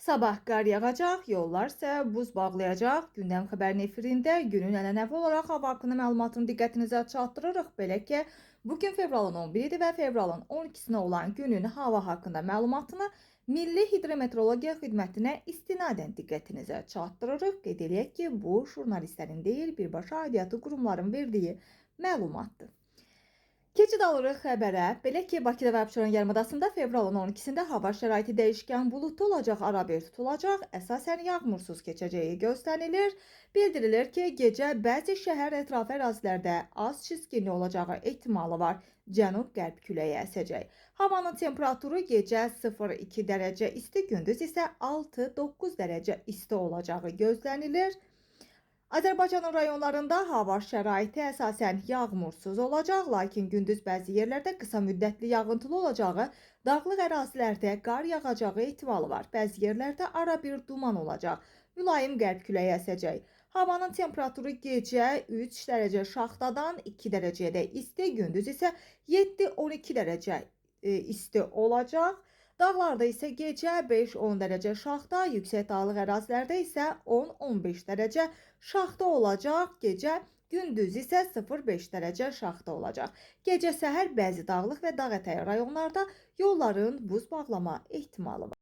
Sabah qar yağacaq, yollar isə buz bağlayacaq. Gündəm xəbərin efirində günün ənənəvi olaraq hava haqqında məlumatını diqqətinizə çatdırırıq. Belə ki, bugün fevralın 11-dir və fevralın 12-sinə olan günün hava haqqında məlumatını Milli Hidrometeorologiya Xidmətinə istinadən diqqətinizə çatdırırıq. Qeyd eləyək ki, bu jurnalistlərin deyil, birbaşa aidiyyatı qurumların verdiyi məlumatdır. Keçid alırıq xəbərə. Belə ki, Bakıda və Abşeron yarımadasında fevralın 12-sində hava şəraiti dəyişkən buludlu olacaq, arabir tutulacaq, əsasən yağmursuz keçəcəyi gözlənilir. Bildirilir ki, gecə bəzi şəhər ətrafı ərazilərdə az çiskinli olacağı ehtimalı var. Cənub-qərb küləyi əsəcək. Havanın temperaturu gecə 0-2 dərəcə isti, gündüz isə 6-9 dərəcə isti olacağı gözlənilir. Azərbaycanın rayonlarında hava şəraiti əsasən yağmursuz olacaq, lakin gündüz bəzi yerlərdə qısa müddətli yağıntılı olacağı, dağlıq ərazilərdə qar yağacağı ehtimalı var. Bəzi yerlərdə arabir duman olacaq. Mülayim qərb küləyi əsəcək. Havanın temperaturu gecə 3 dərəcə şaxtadan 2 dərəcəyədək isti, gündüz isə 7-12 dərəcə isti olacaq. Dağlarda isə gecə 5-10 dərəcə şaxta, yüksək dağlıq ərazilərdə isə 10-15 dərəcə şaxta olacaq. Gecə gündüz isə 0-5 dərəcə şaxta olacaq. Gecə səhər bəzi dağlıq və dağ ətəyi rayonlarda yolların buz bağlama ehtimalı var.